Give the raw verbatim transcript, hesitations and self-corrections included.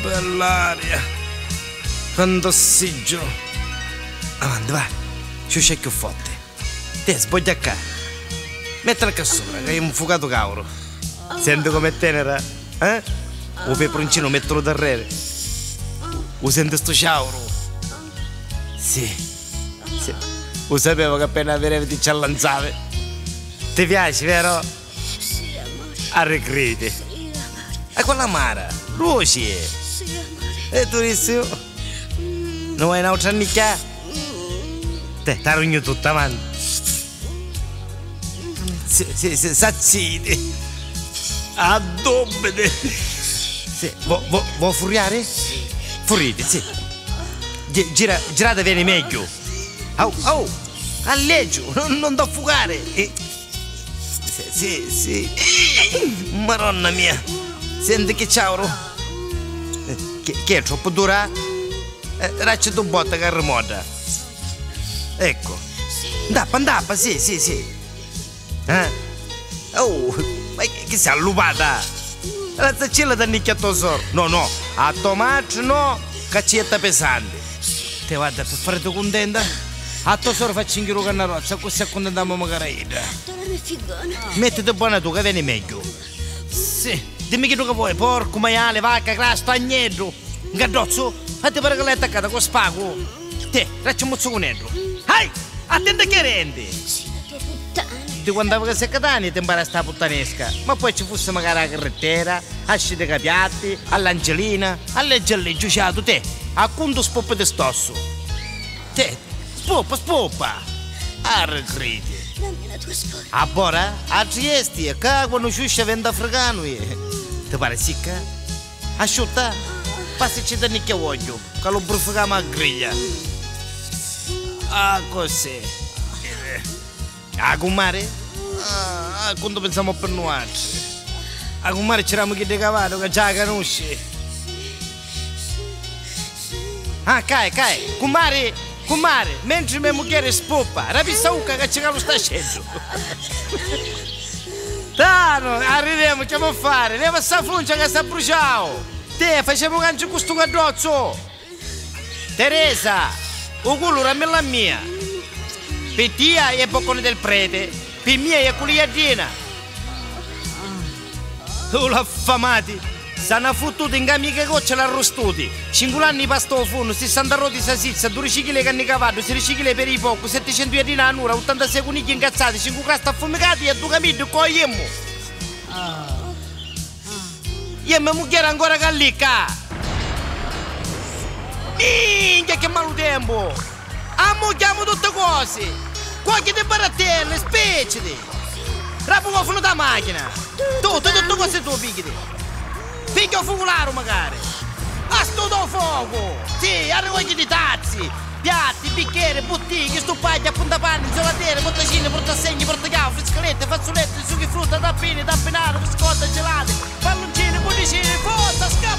bell'aria! Quantu ossigenu! Avanti, va! Sciuscia cchiù forti! Te, sbogghia ccà! Mettila ccà supra, ca iu m'fugatu cauru! Senti com'è tenera? Eh? U peproncinu mettulu darreri! U senti stu ciauru? Sì, sì. U sapevu ca appena a virevi ti ci allanzavi! Ti piaci, vero? Sì, amore. Arricriti. Sì, amore. E quella amara? Ruci! Sì, amore. E tu dissi? Mm. Non vuoi un'altra annicchia? Mm. Te, t'arugnu tutta, man. Sì, sì, sì, sazziti. Addobiti. Sì, vo, vo, vuoi furiare? Furiti, sì. Gi, gira, girate bene meglio. Au, au, alleggio, non, non t'affugare. Eh. Sì, sì, sì. Maronna mia. Senti chi ciauru. Eh, che, che è troppo dura? Eh, dacci due botte che rimodda. Ecco. Ndappa, ndappa, sì, sì, sì. Eh? Oh, ma chi sei allupata? Razzaccilla t'annicchia a to sor. No, no, a to matri no, ca ci jetta pesanti. Te guarda, per farti contenta, a to sor facci inghiri u cannarozzu, accussì accuntentamu macari a idda. Mettiti bona tu, ca veni megghiu. Sì, dimmi chiddu ca vuoi, porcu, maiali, vacca, crastu, agneddu, ncaddozzu, fatti pari ca l'hai attaccata cu spacu. Te, tracci un muzzucuneddu. Hai! Attenta che renti! Sì, a to puttana. Ti quantava ca sei catania, ti imparasti a puttanesca, ma poi ci fussi macari a carrittera, a scidi ca piatti, all'angelina, alleggi alleggiu ciatu, te, a cuntu spoppi di stossu. Te, spoppa, spoppa! Arricriti! Dammi la tua sporca. A bora? A Triesti, e ca quannu ciuscia venta africanu, eh. Ti pari sicca? Asciutta? Passici tannicchia uogghiu, ca lu bruficamu a griglia. Ah, così. A cummari? Ah, a cuntu pensamu pi nuatri. A cummari c'eramu chiddi cavaddu ca già a canusci. Ah, cai, cai. Cummari, cummari, mentri me mugghieri spuppa, rapi ssa ucca ca ci calu sta sceddu. Tanu, arridemu, c'amu a fari? Leva ssa funcia ca s'abbruciau! Te, facemu canciu cu stu caddozzu! Teresa, u culuri a milla mia! Pi tia è boccone del prete, pi mia è culiaddina! U l'affamati! S'hannu futtuti nca mica i cocci l'arrustuti! Cincu l'anni i pasta o funnu, sissanta roti i sasizza, dudici chili i canni cavaddu, sidici chili i peri i porcu, setticentu jaddina a nura, uttantasei cunigghi incazzati, cincu crasti affumicati e du camiddi cu o jimmu! Jimmu e mugghieri ancora ca lì, ca! Minchia che malu tempu! Ammugghiamu tutti cosi! Cuocchiti i barattelli, spicciti! Rapi u cofunu dâ machina! Tu, tu, tutti cosi tu, pigghiiti! Pigghia u fucularu macari! Astuta u focu! Sì, arricuocchiti i tazzi, piatti, biccheri, buttigghi, stuppagghia, appuntapanni, nzolateri, portacini, portassegni, portachiavi, friscaletti, fazzuletti, suchi frutta, tappini, tappinari, biscotta, gelati, palluncini, budicini, forza, sca!